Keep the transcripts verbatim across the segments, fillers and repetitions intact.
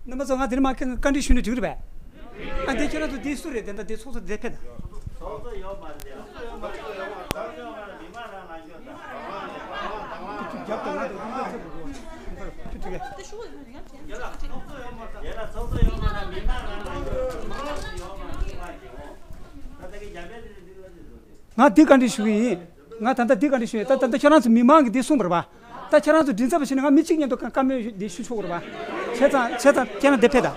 རྣམ་པ་ཚོ། ང་དེ་རིང་མ་བཀའ་འདྲི་ཞུས་ན་འགྲིག་རེད་པས། ཨ། འདི་ཁྱེད་རང་ཚོ་འདི་སུ་རེད། དེ་འདྲ་འདི་ཚོགས་གཙོ་འདི་ཕེབས་དང་། ཚོགས་གཙོ་ཡོད་མ་རེད། ཚོགས་གཙོ་ཡོད་མ་རེད། ཚོགས་གཙོ་ཡོད་མ་རེད། མི་མང་རང་ལ་ཡོད་དང་། ཁྱོད་ཀྱི་རྒྱབ་དང་ང་དང་རྡུང་རྡེག་ཚོད་དགོས། ཁྱོད་ཁྱོད་ཀྱི། ཡ་ལ་ཚོགས་གཙོ་ཡོད་མ་རེད། མི་མང་རང་ལ་ཡོད། ཚོགས་གཙོ་ཡོད་མ་རེད། མི་མང་རྒྱལ་འོང་། ད་ལྟ་གི་རྒྱ་བལ་དེ་འདི་ལ་འདི་བཟོ་དེ། ང་འདི་བཀའ་འདྲི་ཞུ་གི་ཡིན། ང་ད་ལྟ་འདི་བཀའ་འདྲི་ཞུ་ཡིན། ད་ད་ལྟ་ཁྱེད་རང་ཚོ་མི་མང་གིས་འདི་གསུངས་པ་རེད་པ། ད་ཁྱེད་རང་ཚོ་མགྲིན་ཚབ་པ་བྱས་ནས་ང་མི་གཅིག་མཉམ་དུ་བཀའ་མོལ་འདི་ཞུ་ཆོག་གི་རེད་པ། བྱས་ཙང་བྱས་ཙང་ཁྱེད་རང་འདི་ཕེབས་དང་།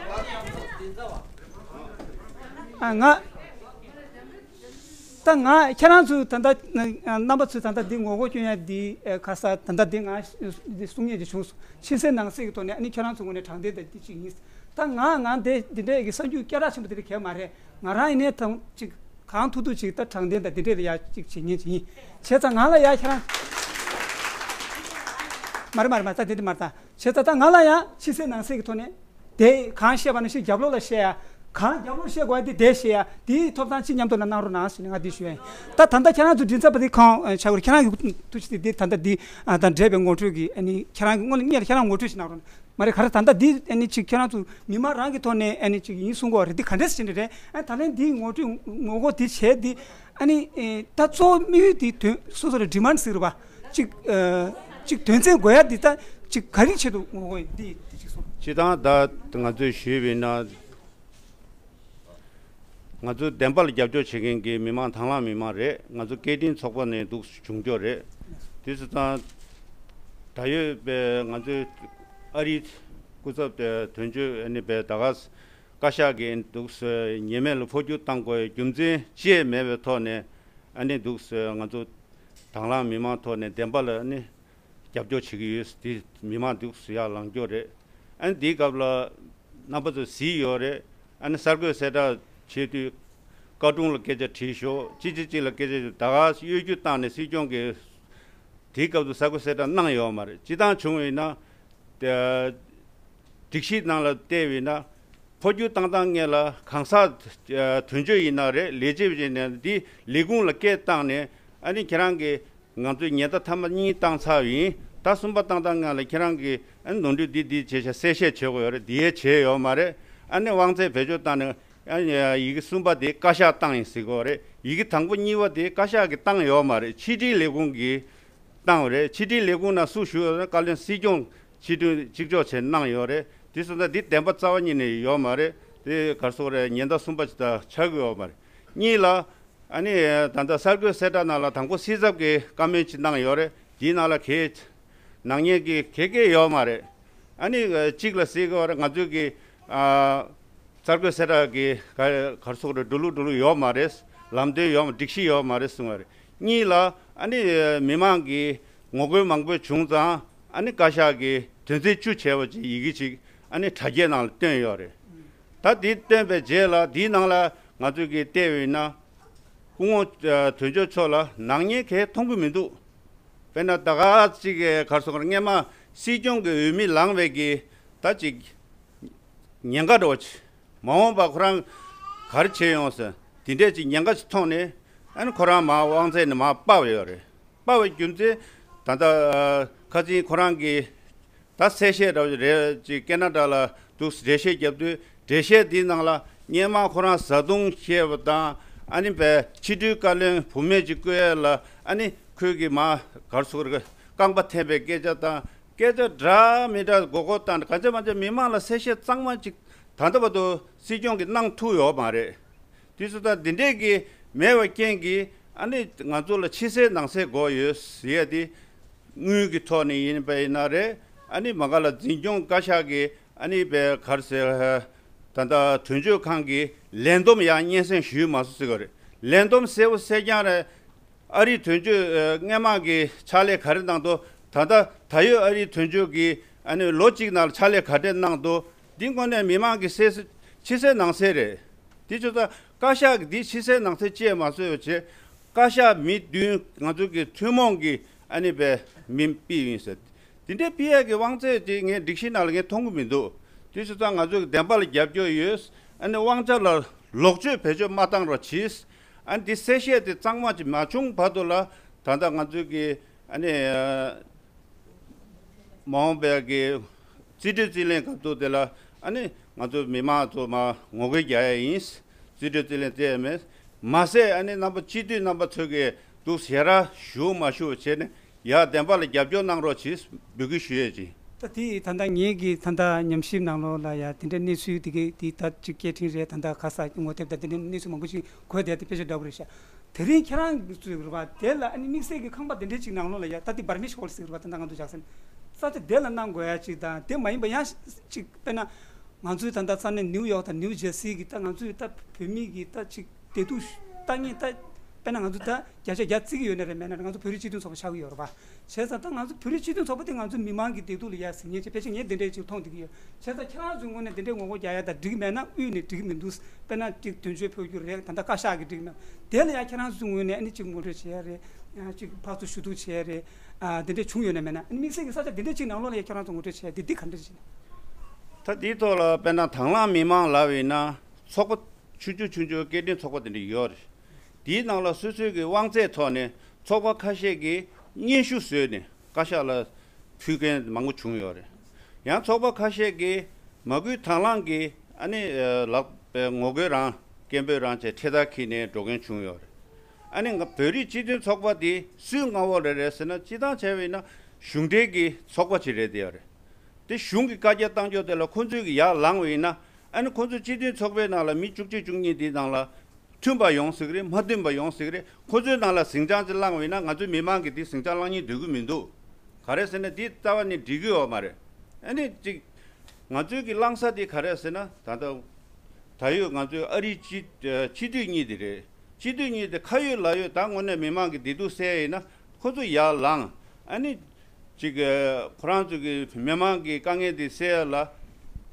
ཨ། ང་ད་ང་ཁྱེད་རང་ཚོ་ད་ལྟ་རྣམ་པ་ཚོས་ད་ལྟ་འདི་ངོ་རྒོལ་སྐྱོན་ཡ་འདི་ཁ་ས་ད་ལྟ་འདི་ང་འདི་གསུང་ཡས་འདི་བྱུང་སོང་། ཕྱི་གསལ་ནང་གསལ་གྱི་ཐོག་ནས། ཨ་ནི་ཁྱེད་རང་ཚོ་ངོས་ནས་དྲང་བདེན་དང་འདི་གཅིག་ཡིན། ད་ང་ང་འདི་འདི་འདྲའི་གི་གསར་འགྱུར་སྐད་གྲགས་ཆེན་པོ་དེ་འདྲ་གང་ཡང་མ་རེད། ང་རང་ཡིན་ནའི་ཐང་ཅིག་གང་ཐུབ་ཐུབ་ཅིག་ད་དྲང་བདེན་དང་འདི་འདྲས་ལ་ཡ་ཅིག་བྱེད་མཁན་ཅིག་ཡིན། བྱས་ཙང་ང་ལ་ཡ་ཁྱེད་རང་། མ་རེད་མ་རེད་མ་རེད། ད་འདི་འདྲས་མ་རེད། ད་བྱས་ཙང་ད་ང་ལ་ཡ་ཕྱི་གསལ་ནང་གསལ་གྱི་ཐོག་ནས་དེ་གང་བཤད་པ་ནང་བཞིན་རྒྱབ་ལོགས་ལ་བཤད་ཡ། གང་རྒྱབ་ལོགས་བཤད་དགོས་ཡ་དེ་དེ་བཤད་ཡ། དེའི་ཐོབ་ཐང་ཅིག་མཉམ་དུ་ལ་གནང་རོགས་གནང་ཟེར་ནས་ང་འདི་ཞུ་ཡ་ཡིན། ད་ད་ལྟ་ཁྱེད་རང་ཚོ་མགྲིན་ཚབ་པ་དེ་གང་ཆགས་ཀྱི་རེད། ཁྱེད་རང་གི་ཐུགས་རྗེ་དེ་དེ་ད་ལྟ་འདི་ཨ་དང་འབྲེལ་བའི་ངོ་སྤྲོད་ཀྱི། ཨ་ནི་ཁྱེད་རང་གི་དངོས་གནས་ཁྱེད་རང་ངོ་སྤྲོད་ཞིག་གནང་རོགས་གནང་། མ་རེད། ག་རེ། ད་ལྟ་འདི་ཨ་ནི་ཅིག་ཁྱེད་རང་ཚོ་མི་མང་རང་གི་ཐོག་ནས་ཨ་ནི་ཅིག་ཡིན་གསུང་གི་ཡོད་རེད། འདི་ག་འདྲས་ཟེར་ནས་རེད། ཨ། ད་ལན་འདི་ངོ་སྤྲོད་ངོ་རྒོལ་འདི་བྱས་འདི་ཨ་ནི་ཨེ་ད་གཙོ་བོ་དམིགས་ཡུལ་འདི་དོན་སོ་སོ་ལ་ཌི་མཱན་ཌི་ཟེར་བ་ཅིག་ཨ་ཅིག་དོན་ཚན་དགོས་ཡ་འདི་ད་ཅིག་ག་རེ་ཆེད་དུ་ངོ་རྒོལ་འདི་འདི་ཅིག་གསུང་། སྤྱིར་བཏང་ད་ང་ཚོས་ཞུས་པ་ཡིན་ན། ང་ཚོ་བདེན་པ་ལ་རྒྱབ་སྐྱོར་བྱེད་མཁན་གྱི་མི་མང་དང་བླངས་མི་མང་རེད། ང་ཚོ་སྐད་འཕྲིན་ཚོགས་པ་ནས་འདུག་བྱུང་ཆོག་རེད། དུས་སུ་དང་ད་ཡོད་པའི་ང་ཚོའི་ཨ་རིའི་སྐུ་ཚབ་དེ་དོན་གཅོད་ཨ་ནི་པའི་ད་ག་བཀའ་ཤག་གིས་འདུག་ཉེས་མེད་ལ་འཕོ་འགྱུར་བཏང་དགོས་རྒྱུ་མཚན་ཅི་ཡང་མེད་པའི་ཐོག་ནས། ཨ་ནི་འདུག་ང་ཚོ་དང་བླངས་མི་མང་ཐོག་ནས་བདེན་པ་ལ་ཨ་ནི་རྒྱབ་སྐྱོར་བྱེད་ཀྱི་ཡོད། དེ་མི་མང་འདུག་སུ་ཡར་ལངས་ཀྱོག་རེད། ཨ་ནི་དེའི་སྐབས་ལ་རྣམ་པ་ཚོ་གཟིགས་ཡོད་རེད། ཨ་ནི་གསར་འགོད་གསལ་བསྒྲགས་བྱེད་དུས་བཀའ་དྲུང་ལ་སྐད་ཆ་དྲིས་ཤོག་གཅིག་གཅིག་གཅིག་ལ་སྐད་ཆ་ཞུ། ད་ག་གཡོ་སྒྱུ་བཏང་ནས་སྲིད་སྐྱོང་གིས་དེའི་སྐབས་སུ་གསར་འགོད་གསལ་བསྒྲགས་གནང་ཡོད་མ་རེད། སྤྱིར་བཏང་བྱུང་བ་ཡིན་ན། ད་སྒྲིག་གཞི་ནང་ལ་བལྟས་པ་ཡིན་ན། འཕོ་འགྱུར་བཏང་སྟངས་སྔོན་ལ་གང་ཟག་དོན་གཅོད་ཡིན་ན་རེད། ལས་བྱེད་པ་ཡིན་ན་འདི་ལས་ཁུངས་ལ་སྐད་བཏང་ནས། ཨ་ནི་ཁྱེད་རང་གིས་ང་ཚོས་ཉེན་བརྡ་མཐའ་མ་གཉིས་བཏང་ཚར་བ་ཡིན། ད་གསུམ་པ་བཏང་སྟངས་སྔོན་ལ་ཁྱེད་རང་གིས་ཨ་ནི་ནོར་འཁྲུལ་འདི་འདི་བྱས་ཤག་གསལ་བཤད་བྱེད་དགོས་ཡོད་རེད། འདི་ཡས་བྱས་ཡོད་མ་རེད། ཨ་ནི་དབང་ཚད་བེད་སྤྱོད་བཏང་ནས། ཨ་ནི་ཡི་གེ་གསུམ་པ་དེ་བཀའ་ཤག་བཏང་ཡིན་ཟེར་གྱི་ཡོད་རེད། ཡི་གེ་དང་པོ་གཉིས་པ་དེ་བཀའ་ཤག་གིས་བཏང་ཡོད་མ་རེད། ཕྱི་དྲིལ་ལས་ཁུངས་ཀྱིས་བཏང་བ་རེད། ཕྱི་དྲིལ་ལས་ཁུངས་ནང་སུ་ཞུགས་ཡོད་ན། བཀའ་བློན་སྲིད་སྐྱོང་ཕྱི་དྲིལ་གཅིག་ལྕོགས་བྱས་གནང་ཡོད་རེད། དེ་སོང་ཙང་འདི་བདེན་པ་རྩ་བ་ཉིད་ནས་ཡོད་མ་རེད། དེ་ག་རེ་ཟེར་དགོས་རེད། ཉེན་བརྡ་གསུམ་པ་ཅིག་ད་ཆགས་ཀྱི་ཡོད་མ་རེད། གཉིས་ལ། ཨ་ནི་ད་ལྟ་གསར་འགོད་གསལ་བསྒྲགས་ནང་ལ་དང་པོ་སྲིད་ཚབ་ཀྱིས་བཀའ་མོལ་ཅིག་གནང་ཡོད་རེད། དེའི་ནང་ལ་གའི་ནག་ཉེས་ཀྱི་ག་གེ་ཡོད་མ་རེད། ཨ་ནི་གཅིག་ལ་ཟེར་གྱི་ཡོད་རེད། ང་ཚོས་ཀྱི་ཨ་གསར་འགོད་གསལ་བསྒྲགས་ཀྱི་ག་ག་རེ་ཟེར་དགོས་རེད། འགྲོ་ལུགས་འགྲོ་ལུགས་ཡོད་མ་རེད། ལམ་སྟོན་ཡོད་མ། སྒྲིག་གཞི་ཡོད་མ་རེད་གསུངས་པ་རེད། གཉིས་ལ། ཨ་ནི་མི་མང་གི་ངོ་རྒོལ་མང་པོ་བྱུང་ཙང་། ཨ་ནི་བཀའ་ཤག་གིས་དོན་ཚན་བཅུ་བྱས་པ་ཅིག་ཡི་གེ་ཅིག་ཨ་ནི་དྲ་རྒྱའི་ནང་ལ་བཏོན་ཡོད་རེད། ད་དེ་བཏོན་པའི་རྗེས་ལ་དེའི་ནང་ལ་ང་ཚོས་ཀྱིས་བལྟས་པ་ཡིན་ན། སྐུ་ངོ་ཨ་དོན་གཅོད་མཆོག་ལ་ནག་ཉེས་གང་ཡང་མཐོང་གི་མི་འདུག་དཔེར་ན་ད་ག་ཅིག་ག་རེ་ཟེར་དགོས་རེད། སྔོན་མ་སྲིད་སྐྱོང་གི་འོས་མི་ལངས་པའི་གི་ད་ཅིག་ཉེན་ཁ་འདྲ་བོ་ཅིག་མ་འོངས་པ་ཁོ་རང་ག་རེ་བྱེད་ཡོང་ཟེར། དེ་འདྲས་ཅིག་ཉེན་ཁ་ཅིག་མཐོང་ནས། ཨ་ནི་ཁོ་རང་མར་དབང་ཚད་ནས་མར་སྤར་བ་ཡོད་རེད། སྤར་བའི་རྒྱུ་མཚན་ད་ལྟ་ཨ་ཁ་སང་ཁོ་རང་གིས་ད་གསལ་བཤད་འདྲ་བོ་རེད་ཅིག་ཀེ་ན་ཌ་ལ་འདུག་འགྲེལ་བཤད་བརྒྱབ་དུས། འགྲེལ་བཤད་འདིའི་ནང་ལ་སྔོན་མ་ཁོ་རང་བཟའ་བཏུང་བཤད་པ་དང་། ཨ་ནི་བའི་ཕྱི་དྲིལ་བཀའ་བློན་བུད་མེད་ཅིག་བསྐོས་ཡ་ལ། ཨ་ནི་ཁོས་ཀྱིས་མར་ག་རེ་ཟེར་དགོས་རེད། རྐང་པ་འཐེན་པའི་སྐད་ཆ་དང་། སྐད་ཆ་འདྲ་མི་འདྲ་མགོ་སྐོར་བཏང་ནས། ག་ཚོད་མ་ཚོད་མི་མང་ལ་གསལ་བཤད་གཙང་མ་ཅིག་ད་ལྟ་བར་དུ་སྲིད་སྐྱོང་གིས་གནང་ཐུབ་ཡོད་མ་རེད། དེ་ཚོ་ད་འདི་འདྲས་ཀྱི་མེད་པའི་རྐྱེན་གྱིས། ཨ་ནི་ང་ཚོ་ལ་ཕྱི་གསལ་ནང་གསལ་དགོས་ཡོད་ཟེར་ཡ་དེ། དངུལ་གྱི་ཐོག་ནས་ཡིན་པ་ཡིན་ན་རེད། ཨ་ནི་མ་ག་ལ་འཛིན་སྐྱོང་བཀའ་ཤག་གིས། ཨ་ནི་བའི་ག་རེ་ཟེར། ད་ལྟ་དོན་གཅོད་ཁང་གི་ལས་བསྡོམས་ཡང་སྙན་སེང་ཞུས་མ་སོང་ཟེར་གྱི་རེད། ལས་བསྡོམས་གསལ་པོ་གསལ་རྐྱང་རེད། ཨ་རིའི་དོན་གཅོད་ཨ་སྔོན་མ་གི་ཕྱག་ལས་ག་རེ་གནང་འདུག་ད་ལྟ་ད་ཡོད་ཨ་རིའི་དོན་གཅོད་ཀྱི་ ཨ་ནི་ལོ་གཅིག་ནང་ལ་ཕྱག་ལས་ག་འདྲས་གནང་འདུག་འདི་དངོས་གནས་མི་མང་གི་གསལ་ཕྱི་གསལ་ནང་གསལ་རེད། དེ་ཆོ་ད་བཀའ་ཤག་གིས་འདི་ཕྱི་གསལ་ནང་གསལ་བཅད་མ་བཟོས་པ་བྱས། བཀའ་ཤག་མི་བདུན་ང་ཚོ་གི་ཐུན་མོང་གི་ཨ་ནི་པའི་མི་ཕུད་ཡིན་ཟེར། དེ་འདྲའི་ཕུད་ཡས་ཀྱི་དབང་ཚད་དེ་ངས་སྒྲིག་གཞི་ནང་ལ་ངས་མཐོང་གི་མི་འདུག་དེ་ཆོ་ད་ང་ཚོ་གི་བདེན་པ་ལ་རྒྱབ་སྐྱོར་ཡོད། ཨ་ནི་དབང་ཆ་ལ་ལོག་སྤྱོད་བེད་སྤྱོད་མ་བཏང་རོགས་གྱིས། ཨ་ནི་དེ་གསལ་བཤད་དེ་གཙང་མ་ཅིག་མ་བྱུང་བར་དུ་ལ་ད་ལྟ་ང་ཚོའི་གི་ཨ་ནི་མ་འོངས་པའི་གི་རྩིས་སྤྲོད་རྩིས་ལེན་སྐབས་དུ་དེ་ལ་ཨ་ནི་ང་ཚོ་མི་མང་ཚོ་མ་ངོ་རྒོལ་རྒྱག་ཡ་ཡིན། རྩིས་སྤྲོད་རྩིས་ལེན་བཙལ་ཡ་མེད། མ་ཟད་ཨ་ནི་རྣམ་པ་སྤྱི་འཐུས་རྣམ་པ་ཚོས་གི་འདུག་ཞེ་དྲག་ཞུ་མ་ཞུ་བྱས་ནས་ཡ་བདེན་པ་ལ་རྒྱབ་སྐྱོར་གནང་རོགས་གྱིས་འབོད་སྐུལ་ཞུ་ཡས་ཅིང་། ད་དེ་ད་ལྟ་ངེད་ཀྱི་ད་ལྟ་ཉམས་ཞིབ་ནང་ལོགས་ལ་ཡ་དེ་འདྲའི་གནས་ཚུལ་དེ་གའི་དེ་ད་ཅིག་སྐད་འཕྲིན་རེད། ད་ལྟ་ཁ་ས་ངོ་དེབ་དང་དེ་འདྲའི་གནས་ཚུལ་མང་པོ་ཞིག་གོ་བསྡད་དེ་དཔེ་ཆ་འདྲ་པོ་རེད་ཤག་དེ་རིང་ཁྱེད་རང་གི་ཚུལ་རེད་པ། དེ་ལ་ཨ་ནི་དམིགས་བསལ་གྱི་ཁང་པ་དེ་འདྲའི་ཅིག་ནང་ལོགས་ལ་ཡ་ད་དེ་བར་མི་ཤོལ་ཟེར་རེད་པ། ད་ལྟ་ང་ཚོ་ཇག་སན་ས་ཆ་དེ་ལ་གནང་དགོས་ཡ་ཅིག་དང་། དེ་མ་ཡིན་པ་ཡང་ཅིག་དཔེར་ན། ང་ཚོའི་ད་ལྟ་ས་གནས་ནིའུ་ཡོག་དང་ནིའུ་ཇེར་སི་གི་ད་ང་ཚོའི་ད་བོད་མི་གི་ད་ཅིག་བདེ་སྡུག་ལྟ་ངན་ད་དཔེར་ན་ང་ཚོ་ད་བརྒྱ་ཆ་བརྒྱ་བརྩི་གི་ཡོད་ན་རེད། མེད་ན་རེད། ང་ཚོ་བོད་རིགས་སྤྱི་མཐུན་ཚོགས་པ་ཆགས་ཀྱི་ཡོད་རེད་པ། བྱས་ཙང་ད་ང་ཚོ་བོད་རིགས་སྤྱི་མཐུན་ཚོགས་པ་དེ་ང་ཚོ་མི་མང་གི་བདེ་སྡུག་ལ་ཡ་གཟིགས་མཁན་ཅིག་ཕལ་ཆེར་ངས་དེ་འདྲས་ཅིག་མཐོང་བསྡད་ཀྱི་ཡོད། བྱས་ཙང་ཁྱེད་རང་ཚོའི་ངོས་ནས་དེ་འདྲས་ངོ་རྒོལ་རྒྱག་ཡ་ད་འགྲིག་མེད་ན་དབུས་ནས་འགྲིག་མི་འདུག་དཔེར་ན་ཅིག་དོན་གཅོད་ཕེབས་རྒྱུ་རེད། ད་ལྟ་བཀའ་ཤག་གི་འགྲིག་མེད། དེ་ལ་ཡ་ཁྱེད་རང་ཚོའི་ངོས་ནས་ཨ་ནི་ཅིག་ངོ་སྤྲོད་བྱེད་ཡ་རེད། ཅིག་ཕར་ཚུར་ཞུ་གཏུག་བྱེད་ཡ་རེད། ཨ་དེ་འདྲས་བྱུང་ཡོད་ན་མེད་ན། ཨ་ནི་དམིགས་བསལ་གྱི་ས་ཆ་དེ་འདྲས་ཅིག་ནང་ལོགས་ལ་ཡ་ཁྱེད་རང་ཚོ་ངོ་སྤྲོད་བྱེད་ཡ་དེ་འདི་ག་འདྲས་ཅིག་ད་དེའི་ཐོག་ལ་དཔེར་ན་དང་བླངས་མི་མང་ལབ་ཡིན་ན་ཚོགས་པ་ཆུང་ཆུང་ཆུང་ཆུང་སྐད་འཕྲིན་ཚོགས་པ་དེ་འདྲ་ཡོད་རེད། དེའི་ནང་ལ་སོ་སོའི་གི་དབང་ཚད་ཐོག་ནས་ཚོགས་པ་ཁ་ཤས་ཀྱིས་སྙན་ཞུ་བཟོས་ནས་བཀའ་ཤག་ལ་ཕུལ་མཁན་མང་པོ་བྱུང་ཡོད་རེད། ཡང་ཚོགས་པ་ཁ་ཤས་ཀྱིས་མ་སྐུལ་དང་བླངས་ཀྱི་ཨ་ནི་ལག་པའི་ངོ་རྒོལ་རང་སྐད་འབོད་རང་བྱས་འཕྲེད་དར་འཁྱེར་ནས་འགྲོ་མཁན་བྱུང་ཡོད་རེད། ཨ་ནི་ང་བོད་རིགས་སྤྱི་མཐུན་ཚོགས་པ་དེ་སུའི་མངའ་འོག་ལ་རེད་ཟེར་ན། སྤྱིར་བཏང་བྱས་པ་ཡིན་ན་གཞུང་འབྲེལ་གྱི་ཚོགས་པ་ཅིག་རེད་དེ་ཡོད་རེད། དེ་གཞུང་གི་བཀའ་རྒྱ་བཏང་ཕྱོགས་དེ་ལ་ཁོ་ཚོས་ཀྱི་ཡར་ལངས་པ་ཡིན་ན། ཨ་ནི་ཁོ་ཚོ་སྤྱི་མཐུན་ཚོགས་པའི་ནང་ལ་མི་བཅུ་གཅིག་བཅུ་གཉིས་དེའི་ནང་ལ་མཐུན་པ་ཡོང་སྲིད་ཀྱི་རེད། མ་མཐུན་པ་ཡོང་སྲིད་ཀྱི་རེད། ཁོ་ཚོའི་ནང་ལ་ཟིང་ཆ་ཅིག་བསླངས་པ་ཡིན་ན་ང་ཚོའི་མི་མང་གིས་དེ་ཟིང་ཆ་བསླང་སྙིང་འདོད་ཀྱི་མི་འདུག་ག་རེ་ཟེར་ན་དེ་རྩ་བ་ནས་འགྲིག་གི་ཡོད་མ་རེད། ཨ་ནི་ཅིག་ང་ཚོའི་གི་བསླང་ས་དེ་ག་རེ་ཟེར་ན། ད་ལྟ་ད་ཡོད་ང་ཚོའི་ཨ་རིའི་སྤྱི་སྤྱི་འཐུས་གཉིས་དེ་རེད། སྤྱི་འཐུས་གཉིས་དེ་ཁ་ཡོད་ལག་ཡོད། ད་དངོས་གནས་མི་མང་གི་བདེ་སྡུག་གསལ་ཡིན་ན་ཁོ་ཚོ་ཡར་ལངས། ཨ་ནི་ཅིག་ཁོ་རང་ཚོ་གི་མི་མང་གི་དཀའ་ངལ་དེ་སེལ་ཡ་ལ་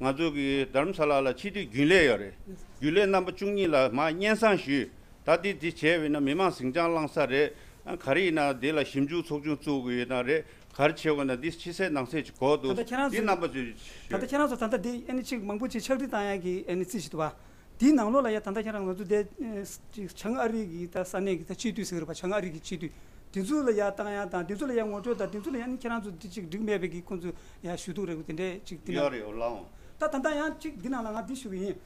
ང་ཚོ་གི་དྷ་རམ་ས་ལ་ལ་སྤྱི་འཐུས་རྒྱུན་ལས་ཡོད་རེད། རྒྱུན་ལས་རྣམ་པ་བཅུ་གཉིས་ལ་མར་སྙན་སེང་ཞུས། ད་དེ་དེ་བྱས་པས་ན་མི་མང་ཟིང་ཆ་བསླངས་ས་རེད། ཨ་ག་རེ་ཡིན་ན་དེ་ལ་ཞིབ་འཇུག་ཚོགས་ཆུང་བཙུགས་དགོས་ཡོད་ན་རེད། ག་རེ་བྱེད་དགོས་ན་འདི་ཕྱི་གསལ་ནང་གསལ་ཅིག་གོ་འདུག་ད་ལྟ་ཁྱེད་རང་འདི་ཚོ་རྣམ་པ་ཚོས་ད་ལྟ་ཁྱེད་རང་ཚོ་ད་ལྟ་འདི་ཨ་ནི་ཅིག་མང་པོ་ཅིག་ཕྱག་བྲིས་བཏང་ཡ་གི་ཨ་ནི་རྩིས་ཞིག་འདུག་བ། དེའི་ནང་ལོགས་ལ་ཡ་ད་ལྟ་ཁྱེད་རང་ང་ཚོ་དེ་ཨ་ཅིག་བྱང་ཨ་རི་གི་ད་ས་གནས་ཀྱི་ད་སྤྱི་འཐུས་ཟེར་གི་རེད་པ། བྱང་ཨ་རི་གི་སྤྱི་འཐུས་དེ་ཚོ་ལ་ཡ་བཏང་ཡ་དང་། དེ་ཚོ་ལ་ཡ་ངོ་སྤྲོད་དང་། དེ་ཚོ་ལ་ཡ་ཨ་ནི་ཁྱེད་རང་ཚོ་འདི་ཅིག་འགྲིག་མེད་པའི་གི་ཁོང་ཚོ་ཡ་ཞུ་གཏུག་རེད་པ། དེ་འདྲས་ཅིག་དེ་ཡོད་ནང་རེད། འོ་ལགས་འོང་། ད་ད་ལྟ་ཡང་ཅིག་འདི་ནང་ལ་ང་འདི་ཞུ་གི་ཡིན།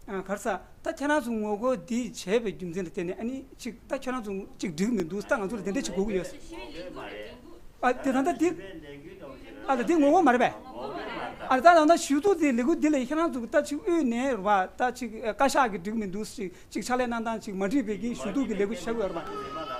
ཨ་ག་རེ་ཟེར། ད་ཁྱེད་རང་ཚོ་ངོ་རྒོལ་འདི་བྱས་པའི་རྒྱུ་མཚན་ལ་བརྟེན་ནས་ཨ་ནི་ཅིག་ད་ཁྱེད་རང་ཚོ་ཅིག་འགྲིག་མི་འདུག་ད་ང་ཚོ་ལ་དེ་འདྲས་ཅིག་དགོས་ཀྱི་ཡོད། ཨ་དེ་ད་ལྟ་འདི་ཨ་ད་འདི་ངོ་རྒོལ་མ་རེད་པས། ཨ་ད་ད་ལྟ་ཞུ་གཏུག་དེ་ལས་འགུལ་འདི་ལ་ཁྱེད་རང་ཚོ་ད་ཅིག་དབུས་ནས་རེད་པ། ད་ཅིག་བཀའ་ཤག་གིས་འགྲིག་མི་འདུག་ཅིག་ཅིག་ཕྱག་ལས་གནང་སྟངས་ཅིག་མ་འགྲིག་པའི་གི་ཞུ་གཏུག་གི་ལས་འགུལ་ཞིག་བྱ་དགོས་ཡོད་རེད་པ།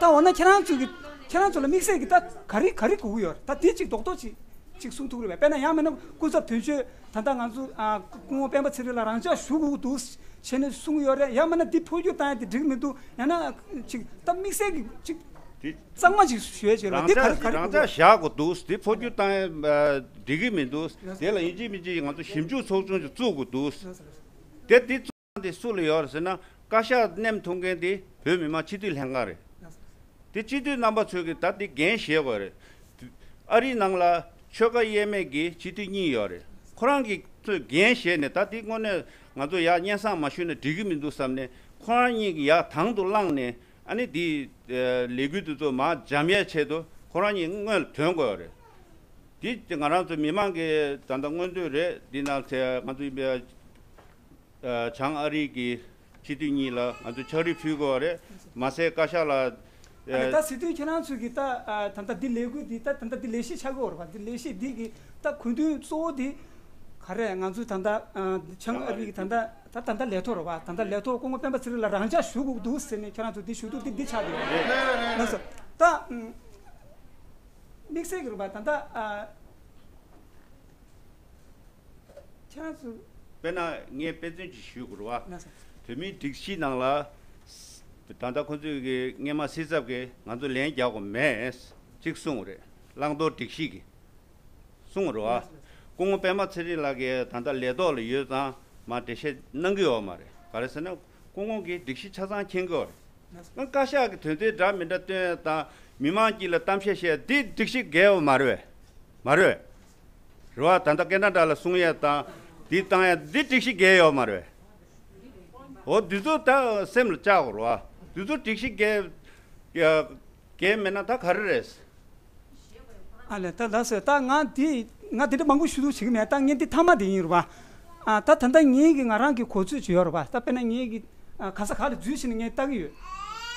ད་འོ་ན་ཁྱེད་རང་ཚོ་གི་ཁྱེད་རང་ཚོ་ལ་དམིགས་བསལ་གྱི་ད་ག་རེ་ག་རེ་དགོས་ཀྱི་ཡོད་རེད། ད་དེ་ཅིག་རྡོག་རྡོག་ཅིག་ཅིག་གསུང་ཐུབ་རེད་པས། དཔེར་ན་ཡང་མིན་ན་སྐུ་ཚབ་དོན་གཅོད་ད་ལྟ་ང་ཚོ་ཨ་སྐུ་ངོ་སྤེན་པ་ཚེ་རིང་ལ་རང་འཇགས་ཞུ་དགོས་འདུག་བྱས་ནས་གསུང་གི་ཡོད་རེད། ཡང་མིན་ན་འདི་འཕོ་འགྱུར་བཏང་ཡ་དེ་འགྲིག་མི་འདུག་ཡང་ན་ཅིག་ད་དམིགས་བསལ་གྱི་ཅིག་དེ་གཙང་མ་ཅིག་ཞུ་ཡ་བྱེད་རོགས། རང་འདི་ག་རེ་འཇགས་ག་རེ་རང་དགོས་འཇགས་བཞག་དགོས་འདུག་དེ་འཕོ་འགྱུར་བཏང་ཡ་འགྲིག་གི་མི་འདུག་དེ་ལ་ཡིན་གཅིག་མིན་གཅིག་ང་ཚོ་ཞིབ་འཇུག་ཚོགས་ཆུང་ཅིག་བཙུགས་དགོས་འདུག་དེ་དེ་དེ་སུ་ལ་ཡོད་རེད་ཟེར་ན། བཀའ་ཤག་མནན་ཐུབ་མཁན་དེ་བོད་མི་མང་སྤྱི་འཐུས་ལྷན་ཁང་རེད། དེ་སྤྱི་འཐུས་རྣམ་པ་ཚོས་ཀྱི་ད་དེ་འགན་བཞེས་དགོས་རེད། ཨ་རིའི་ནང་ལ་ཆོལ་ཁ་དབྱེ་མེད་ཀྱི་སྤྱི་འཐུས་གཉིས་ཡོད་རེད། ཁོ་རང་གི་ཚོས་འགན་བཞེས་ནས་ད་དེ་དངོས་གནས་ང་ཚོ་ཡར་སྙན་སེང་མ་ཞུས་ན་འགྲིག་གི་མི་འདུག་བསམ་ནས་ཁོ་རང་གཉིས་ཀྱིས་ཡར་དང་དུ་བླངས་ནས་ཨ་ནི་དེ་ལས་འགུལ་དེ་ཚོ་མར་འཇམ་ཡས་ཆེད་དུ་ཁོ་རང་གཉིས་སྔོན་ལ་ཐོན་དགོས་རེད། དེ་ང་རང་ཚོ་མི་མང་གི་ད་ལྟ་མངོན་འདོད་རེད། འདི་ནང་ཚེ་ང་ཚོ་ཡིན་པའི་བྱང་ཨ་རི་གི་སྤྱི་འཐུས་གཉིས་ལ་ང་ཚོས་ཕྱག་བྲིས་ཕུལ་དགོས་པ་རེད། མ་ཟད་བཀའ་ཤག་ལ། ཨ་ནི་ད་སྲིད་དོན་ཁྱེད་རང་ཚོས་ཀྱི་ད་ད་ལྟ་འདི་ལས་འགུལ་འདི་ད་ད་ལྟ་འདི་ལས་གཞི་ཆགས་ཀྱི་ཡོད་རེད་པ། འདི་ལས་གཞི་འདི་གི་ད་གོ་དོན་གཙོ་བོ་འདི་ག་རེ། ང་ཚོས་ད་ལྟ་བྱང་ཨ་རི་གི་ད་ལྟ་ད་ད་ལྟ་ལས་ཐོག་རེད་པ། ད་ལྟ་ལས་ཐོག་སྐུ་ངོ་སྤེན་པ་ཚེ་རིང་ལ་རང་འཇགས་ཞུ་དགོས་འདུག་ཟེར་ནས་ཁྱེད་རང་ཚོ་འདི་ཞུ་གཏུག་འདི་འདི་ཆགས་བསྡད་ཡོད་རེད། ལགས་སོ། ད་དམིགས་བསལ་གྱི་རེད་པ། ད་ལྟ་ཁྱེད་རང་ཚོ། དཔེར་ན་ངས་དཔེ་མཚོན་ཅིག་ཞུ་དགོས་རེད་པ། ལགས་སོ། བོད་མིའི་སྒྲིག་གཞི་ནང་ལ་ད་ལྟ་ཁོ་ཚོས་ཀྱི་སྔས་མ་སྲིད་ཚབ་ཀྱིས་ང་ཚོ་ལན་རྒྱག་དགོས་མེད་ཅིག་གསུངས་རེད། བླང་དོར་སྒྲིག་གཞི་གིས་གསུངས་རེད་པ། ལགས་སོ། སྐུ་ངོ་སྤེན་པ་ཚེ་རིང་ལགས་ཀྱིས་ད་ལྟ་ལས་ཐོག་ལ་ཡོད་ཙང་མར་འགྲེལ་བཤད་གནང་གི་ཡོད་མ་རེད། ག་རེ་ཟེར་ན་སྐུ་ངོ་གིས་སྒྲིག་གཞི་ཆ་ཚང་མཁྱེན་གྱི་ཡོད་རེད། བཀའ་ཤག་གི་དོན་ཚན་འདྲ་མི་འདྲ་བཏོན་ཡ་དང་མི་མང་དཀྱིལ་ལ་གཏམ་བཤད་བཤད་ཡ་འདི་སྒྲིག་གཞི་འགལ་བ་མ་རེད། མ་རེད། རེད་བ། ད་ལྟ་སྐད་གྲགས་འདྲ་ལ་གསུང་ཡ་དང་འདི་བཏང་ཡ་འདི་སྒྲིག་གཞི་འགལ་ཡོད་མ་རེད། འོ་འདི་ཚོ་ད་སེམས་ལ་བཅག་དགོས་རེད་བ། འདི་ཚོ་སྒྲིག་གཞི་འགལ་ཡ་འགལ་མེད་ན་ད་ག་རེ་རེད། ཨ་ལས་ད་ལགས་སོ། ད་ང་འདི་ང་འདི་འདྲ་མང་པོ་ཞུ་གཏུག་བྱེད་ཀྱི་མེད། ད་ངས་འདི་མཐའ་མ་འདི་ཡིན་རེད་བ། ཨ་ད་ད་ལྟ་ངེད་ཀྱི་ང་རང་གི་གོ་ཚོད་ཅིག་ཡོད་རེད་བ། ད་དཔེར་ན་ངེད་ཀྱི་ཨ་ག་ས་ག་ལ་འཛུལ་ཕྱིན་ནས་ངས་ལྟ་གི་ཡོད།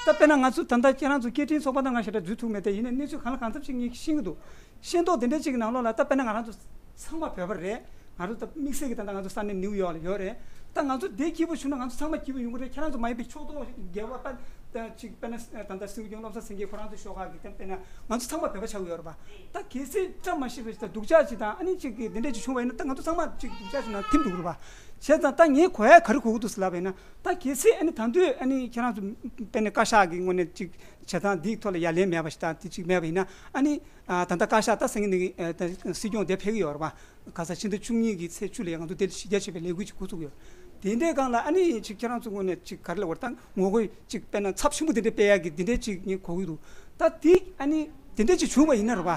ད་དཔེར་ན་ང་ཚོ་ད་ལྟ་ཁྱེད་རང་ཚོ་སྐད་འཕྲིན་ཚོགས་པ་ནང་ང་ཞེ་དྲག་འཛུལ་ཐུབ་མེད། དེ་ཡིན་ནའི་གནས་ཚུལ་གང་ལ་གང་འཚམ་ཅིག་ངས་ཤེས་ཀྱི་འདུག། ཤེས་རྟོགས་དེ་འདྲ་ཅིག་གི་ནང་ལོགས་ལ་ད་དཔེར་ན་ང་རང་ཚོ་ཚང་མ་བོད་པ་རེད། ང་ཚོ་ད་དམིགས་བསལ་གྱི་ད་ལྟ་ང་ཚོ་ས་གནས་ནིའུ་ཡོག་ལ་ཡོད་རེད། ད་ང་ཚོ་དེ་སྐྱིད་པོ་བྱུང་ན་ང་ཚོ་ཚང་མ་སྐྱིད་པོ་ཡོང་གི་རེད། ཁྱེད་རང་ཚོ་མ་ཡིན་པའི་ཕྱོགས་གཏོགས་སྒེར་པ་པ་ད་ཅིག་དཔེར་ན་ད་ལྟ་སྲིད་སྐྱོང་བློ་བཟང་སེང་གེ་ཁོ་རང་ཚོ་ཤོག་ཁག་གི་ད་དཔེར་ན་ང་ཚོ་ཚང་མ་བོད་པ་ཆགས་ཀྱི་ཡོད་རེད་པ། ད་གལ་སྲིད་བཀྲ་མ་ཤིས་པ་ཞིག་དང་སྡུག་ཅག་ཅིག་དང་ཨ་ནི་ཅིག་གི་དེ་འདྲ་ཅིག་བྱུང་བ་ཡིན་ན་ད་ང་ཚོ་ཚང་མ་ཅིག་སྡུག་ཅག་ཅིག་ནང་ཐིམ་འགྲོ་གི་རེད་པ། བྱས་ཙང་ད་ངས་གོ་ཡ་ག་རེ་གོ་གི་འདུག་ཟེར་ལབ་པ་ཡིན་ན། ད་གལ་སྲིད་ཨ་ནི་ད་དུང་ཨ་ནི་ཁྱེད་རང་ཚོ་དཔེར་ན་བཀའ་ཤག་གི་ངོས་ནས་ཅིག་བྱེད་སྟངས་འདིའི་ཐོག་ལ་ཡ་ལན་མེད་པ་ཞིག་དང་དེ་ཅིག་མེད་པ་ཡིན་ན་ཨ་ནི་ཨ་ད་ལྟ་བཀའ་ཤག་ད་སེང་གེ་ནི་ཨ་ད་སྲིད་སྐྱོང་དེ་ཕེབས་ཀྱི་ཡོད་རེད་པ། ཁ་ས་ཕྱི་ཟླ་བཅུ་གཉིས་ཀྱི་ཚེས་བཅུ་ལ་ཡ་ང་ཚོ་དེ་ལ་གཞི་རྒྱ་ཆེ་བའི་ལས་འགུལ་ཅིག་འགོ་བཙུགས་ཡོད། དེ་འདྲའི་སྒང་ལ་ཨ་ནི་ཅིག་ཁྱེད་རང་ཚོ་ངོས་ནས་ཅིག་ག་རེ་ལབ་དགོས་རེད། ད་ངོ་རྒོལ་ཅིག་དཔེར་ན་ཚབས་ཆེན་པོ་དེ་འདྲ་སྤེལ་ཡག་གི་དེ་འདྲའི་ཅིག་ངས་གོ་གི་འདུག། ད་དེ་ཨ་ནི་དེ་འདྲའི་ཅིག་བྱུང་བ་ཡིན་ན་རེད་པ།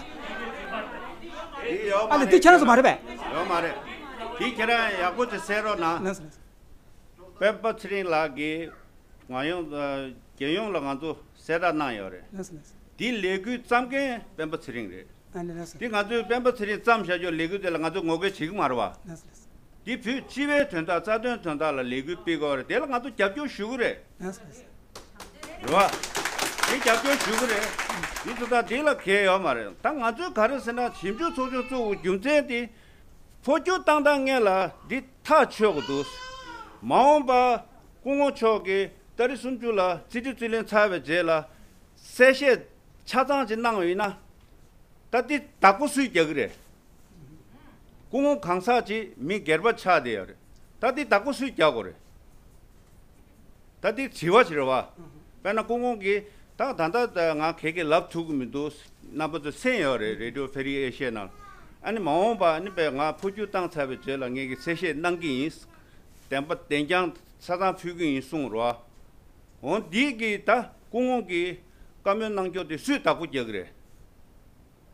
དེ་ཡོད་མ་ཨ་ལས་རེད། དེ་ཁྱེད་རང་ཚོ་མ་རེད་པས། ཡོད་མ་རེད། དེ་ཁྱེད་རང་ཡག་པོ་ཅིག་གསན་རོགས་གནང་། ལགས་སོ་ལགས་སོ། སྤེན་པ་ཚེ་རིང་ལགས་ཀྱིས་ང་ཡོང་ཨ་རྒྱལ་ཡོངས་ལ་ང་ཚོ་གསལ་བསྒྲགས་གནང་ཡོད་རེད། ལགས་སོ་ལགས་སོ། འདི་ལས་འགུལ་བརྩམས་མཁན་སྤེན་པ་ཚེ་རིང་རེད། ཨ་ནི་ལགས་སོ། འདི་ང་ཚོས་སྤེན་པ་ཚེ་རིང་བརྩམས་བཞག་ཆོག་ལས་འགུལ་དེ་ལ་ང་ཚོས་ངོ་རྒོལ་བྱེད་ཀྱི་མ་རེད་བ། ལགས་སོ་ལགས་སོ། འདི་བོད་སྤྱི་པའི་དོན་དག་རྩ་དོན་དོན་དག་ལ་ལས་འགུལ་སྤེལ་དགོས་རེད། དེ་ལ་ང་ཚོ་རྒྱབ་སྐྱོར་ཞུ་གི་རེད། ལགས་སོ་ལགས་སོ། རེད་བ། འདི་རྒྱབ་སྐྱོར་ཞུ་གི་རེད། འདི་ཚོ་ད་འདི་ལ་གལ་ཡོད་མ་རེད། ད་ང་ཚོས་ག་རེ་ཟེར་ན་ཞིབ་འཇུག་ཚོགས་ཆུང་བཙུགས་རྒྱུ་མཚན་དེ། འཕོ་འགྱུར་བཏང་སྟངས་སྔོན་ལ་འདི་ཐག་ཆོད་དགོས་འདུག། མ་འོངས་པ་སྐུ་ངོ་མཆོག་གིས་ཏ་རིག་སུམ་ཅུ་ལ་རྩིས་སྤྲོད་རྩིས་ལེན་ཚར་བའི་རྗེས་ལ་གསལ་བཤད་ཆ་ཚང་ཅིག་གནང་བ་ཡིན་ན། ད་འདི་བདག་པོ་སུས་རྒྱག་གི་རེད། སྐུ་ངོ་གང་ཟག་ཅིག་མི་སྒེར་པ་ཆགས་བསྡད་ཡོད་རེད། ད་འདི་བདག་པོ་སུས་རྒྱག་དགོས་རེད། ད་འདི་དྲི་བ་ཞིག་རེད་བ། དཔེར་ན་སྐུ་ངོ་གིས་ད་ད་ལྟ་ང་ག་གེ་ལབ་ཐུབ་ཀྱི་མི་འདུག། རྣམ་པ་ཚོས་གསན་ཡོད་རེད། Radio Free Asia ནང་། ཨ་ནི་མ་འོངས་པ་ཨ་ནི་པས་ང་འཕོ་འགྱུར་བཏང་ཚར་བའི་རྗེས་ལ་ངེད་ཀྱིས་གསལ་བཤད་གནང་གི་ཡིན། བདེན་པ་བདེན་རྐྱང་ཆ་ཚང་ཕུལ་གི་ཡིན་གསུངས་རེད་བ། འོ་འདི་གིས་ད་སྐུ་ངོ་གིས་བཀའ་མོལ་གནང་ཕྱོགས་དེ་སུས་བདག་པོ་རྒྱག་གི་རེད།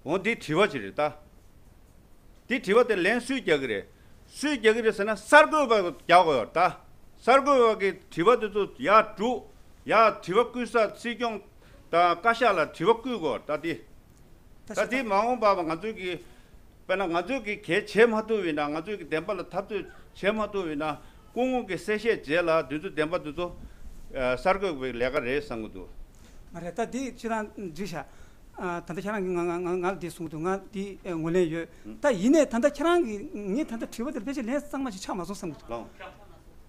འོ་འདི་དྲི་བ་ཅིག་རེད་ད། འདི་དྲི་བ་དེ་ལན་སུས་རྒྱག་གི་རེད། སུས་རྒྱག་གི་རེད་ཟེར་ན་གསར་འགོད་པ་རྒྱག་དགོས་ཡོད་ད། གསར་འགོད་པ་གི་དྲི་བ་དེ་ཚོ་ཡར་སྒྲུག། ཡར་དྲི་བ་བསྐུལ་ས་སྲིད་སྐྱོང་དང་བཀའ་ཤག་ལ་དྲི་བ་བསྐུལ་དགོས་ད་འདི། ད་འདི་མ་འོངས་པ་ང་ཚོས་ཀྱི་དཔེར་ན་ང་ཚོས་ཀྱི་གལ་བྱེད་མ་ཐུབ་པ་ཡིན་ན། ང་ཚོས་ཀྱི་བདེན་པ་ལ་འཐབ་རྩོད་བྱེད་མ་ཐུབ་པ་ཡིན་ན། སྐུ་ངོ་གི་གསལ་བཤད་རྗེས་ལ་འདི་ཚོ་བདེན་པ་འདི་ཚོ་ཨ་གསར་འགོད་པའི་ལས་ཀ་རེད་བསམ་གྱི་འདུག། མ་རེད། ད་འདི་ཁྱེད་རང་འདྲི་ཤག། ཨ་ད་ལྟ་ཁྱེད་རང་གིས་ང་ང་ང་ང་ལ་འདི་གསུངས་འདུག། ང་འདི་ཨ་ངོས་ལེན་ཡོད། ད་ཡིན་ནའི་ད་ལྟ་ཁྱེད་རང་གིས་ངས་ད་ལྟ་དྲི་བ་དེར་ཕལ་ཆེར་ལན་གཙང་མ་ཞིག་ཆགས་མ་སོང་བསམ་གྱི་འདུག། ལགས།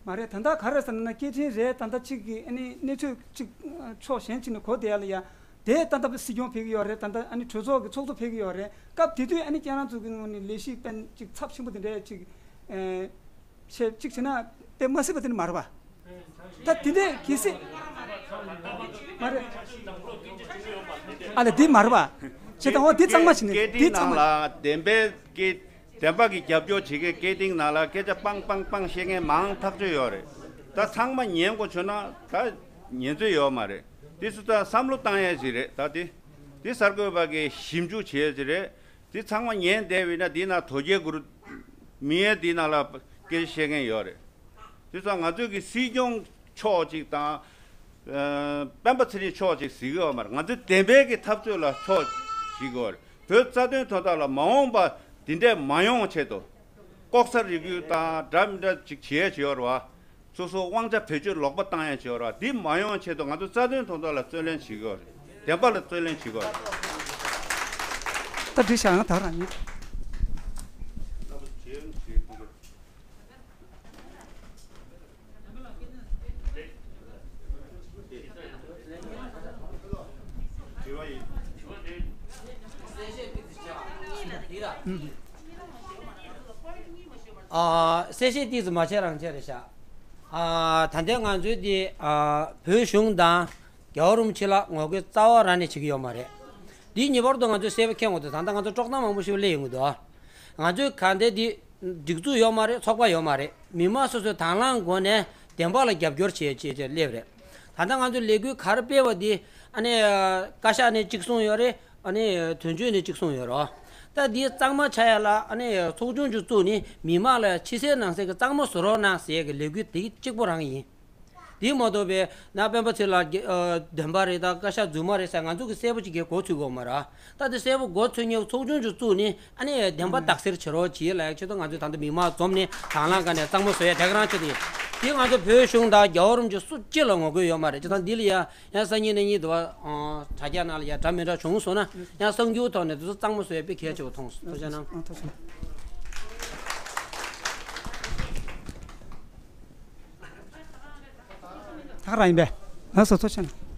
མ་རེད། ད་ལྟ་ག་རེ་ཟེར་ན་སྐད་འཕྲིན་རེད། ད་ལྟ་གཅིག་གིས་ཨ་ནི་གནས་ཚུལ་གཅིག་ཕྱོགས་གཞན་གཅིག་ནས་གོ་བསྡད་ཡ་ལ་ཡ། དེ་ད་ལྟ་སྲིད་སྐྱོང་ཕེབས་ཀྱི་ཡོད་རེད། ད་ལྟ་ཨ་ནི་གྲོས་ཚོགས་ཀྱི་ཚོགས་གཙོ་ཕེབས་ཀྱི་ཡོད་རེད། སྐབས་དེ་དུས་ཨ་ནི་ཁྱེད་རང་ཚོ་གི་ངོས་ནས་ལས་གཞི་དཔེ་གཅིག་ཚབས་ཆེན་པོ་དེ་འདྲས་གཅིག་ཨེ་བྱས་གཅིག་བྱས་ན་དཔེ་མ་སྲིད་པ་དེ་འདྲ་མ་རེད་པ། ད་དེ་འདྲས་གལ་སྲིད་མ་རེད། ཨ་ལས་འདི་མ་རེད་པ། བྱས་ཙང་འོ་འདི་གཙང་མ་བྱས་ནས་སྐད་འདི་འཕྲིན་གཙང་མ་ནང་ལ་བདེན་པའི་སྐད། བདེན་པ་གི་རྒྱབ་སྐྱོར་བྱེད་མཁན་སྐད་འཕྲིན་ནང་ལ་སྐད་ཆ་སྤང་སྤང་སྤང་བཤད་མཁན་མང་ཐག་ཆོད་ཡོད་རེད། ད་ཚང་མ་ཉན་དགོས་བྱུང་ན་ད་ཉན་ཚོད་ཡོད་མ་རེད། དེ་སུ་ད་བསམ་བློ་བཏང་ཡས་ཞིག་རེད། ད་དེ་དེ་གསར་འགོད་པ་གིས་ཞིབ་འཇུག་བྱེད་ཡས་ཞིག་རེད། དེ་ཚང་མ་ཉན་བསྡད་པ་ཡིན་ན་དེའི་ནང་དོལ་རྒྱལ་གུ་རུ་མི་ཡན་དེའི་ནང་ལ་སྐད་ཆ་བཤད་མཁན་ཡོད་རེད། དེ་ཚོ་ང་ཚོས་ཀྱི་སྲིད་སྐྱོང་མཆོག་ཅིག་དང་། ཨ་སྤེན་པ་ཚེ་རིང་མཆོག་ཅིག་ཟེར་གྱི་ཡོད་མ་རེད། ང་ཚོས་བདེན་པའི་གི་འཐབ་རྩོད་ལ་ཕྱོགས་བཞེས་ཀྱི་ཡོད་རེད། བོད་རྩ་དོན་དོན་དག་ལ་མ་འོངས་པ་འདི་འདྲས་མ་ཡོང་བའི་ཆེད་དུ། ལྐོག་ཟ་རེ་སྐུལ་དང་འདྲ་མི་འདྲ་ཅིག་བྱེད་ཡས་ཅིག་ཡོད་རེད་བ། སོ་སོ་དབང་ཆ་བེད་སྤྱོད་ལོག་པ་བཏང་ཡས་ཅིག་ཡོད་རེད་བ། འདི་མ་ཡོང་བའི་ཆེད་དུ་ང་ཚོ་རྩ་དོན་དོན་དག་ལ་རྩོད་ལེན་བྱེད་ཀྱི་ཡོད་རེད། བདེན་པ་ལ་རྩོད་ལེན་བྱེད་ཀྱི་ཡོད་རེད། ད་འགྲིག་ཤག། ཡང་དག་རང་ཡིན། ཨ་གསལ་བཤད་ཏོག་ཙམ་མ་བྱས་རང་བྱས་རེད་ཤག། ཨ་ད་ལྟའི་ང་ཚོའི་འདི་ཨ་བོད་གཞུང་དང་རྒྱལ་བ་རིན་པོ་ཆེ་ལ་ངོ་རྒོལ་རྩ་བ་རང་ནས་བྱེད་ཀྱི་ཡོད་མ་རེད། འདི་ངེས་པར་དུ་ང་ཚོས་གསལ་པོ་མཁྱེན་དགོས་འདུག། ད་ལྟ་ང་ཚོ་དཀྲོག་གཏམ་མང་པོ་ཞིག་སླེབས་ཡོང་གི་འདུག། ཨ་ ང་ཚོའི་ག་འདྲ་འདི་སྒྲིག་འཛུགས་ཡོད་མ་རེད། ཚོགས་པ་ཡོད་མ་རེད། མི་མང་སོ་སོས་དང་བླངས་སྒོ་ནས་བདེན་པ་ལ་རྒྱབ་སྐྱོར་བྱེད་བྱེད་བྱེད་སླེབས་རེད། ད་ལྟ་ང་ཚོས་ལས་འགུལ་ག་རེ་སྤེལ་བ་འདི་ཨ་ནི་བཀའ་ཤག་ནས་གཅིག་གསུངས་ཡོད་རེད། ཨ་ནི་དོན་གཅོད་ནས་གཅིག་གསུངས་ཡོད་རེད། ད་འདི་གཙང་མ་ཆགས་ཡ་ལ་ཨ་ནི་ཚོགས་ཆུང་ཅིག་བཙུགས་ནས་མི་མང་ལ་ཕྱི་གསལ་ནང་གསལ་གྱི་གཙང་མ་བཟོ་རོགས་གནང་ཟེར་ཡ་གི་ལས་འགུལ་འདི་གཅིག་པོ་རང་ཡིན། དེ་མ་གཏོགས་པའི་ན་སྤེན་པ་ཚེ་ལགས་ཀྱི་ཨ་བདེན་པ་རེད། ད་བཀའ་ཤག་རྫུན་མ་རེད་ཟེར་ང་ཚོ་གི་གསལ་པོ་ཅིག་གི་མགོ་ཚོས་དགོས་མ་རེད། ད་དེ་གསལ་པོ་མགོ་ཚོས་མཁན་ཚོགས་ཆུང་ཅིག་བཙུགས་ནས་ཨ་ནི་བདེན་པ་དག་སེལ་བྱེད་རོགས་གྱིས་ལབ་ཡག་ཆེད་དུ་ང་ཚོས་ད་ལྟ་མི་མང་འཛོམས་ནས་དང་བླངས་ཀ་ནས་གཙང་མ་བཟོ་ཡ་དེ་ག་རང་ཆེད་དུ་ཡིན། དེ་ང་ཚོ་བོད་གཞུང་དང་རྒྱལ་བ་རིན་པོ་ཆེ་སུ་གཅིག་ལ་ངོ་རྒོལ་ཡོད་མ་རེད། བྱས་ཙང་འདི་ལ་ཡ་ཡང་སང་ཉིན་གནངས་ཉིན་དུ་བ་དྲ་རྒྱ་ནང་ལ་ཡ་འདྲ་མི་འདྲ་བྱུང་སོང་ན་ཡང་གསར་འགྱུར་ཐོག་ནས་དེ་ཚོ་གཙང་མ་བཟོ་ཡ་དཔེ་གལ་ཆེ་བ་མཐོང་སོང་། ཐུགས་རྗེ་གནང་། ཨ་ཐུགས་རྗེ་གནང་། ད་ག་རང་ཡིན་པས། ལགས་སོ། ཐུགས་རྗེ་གནང་།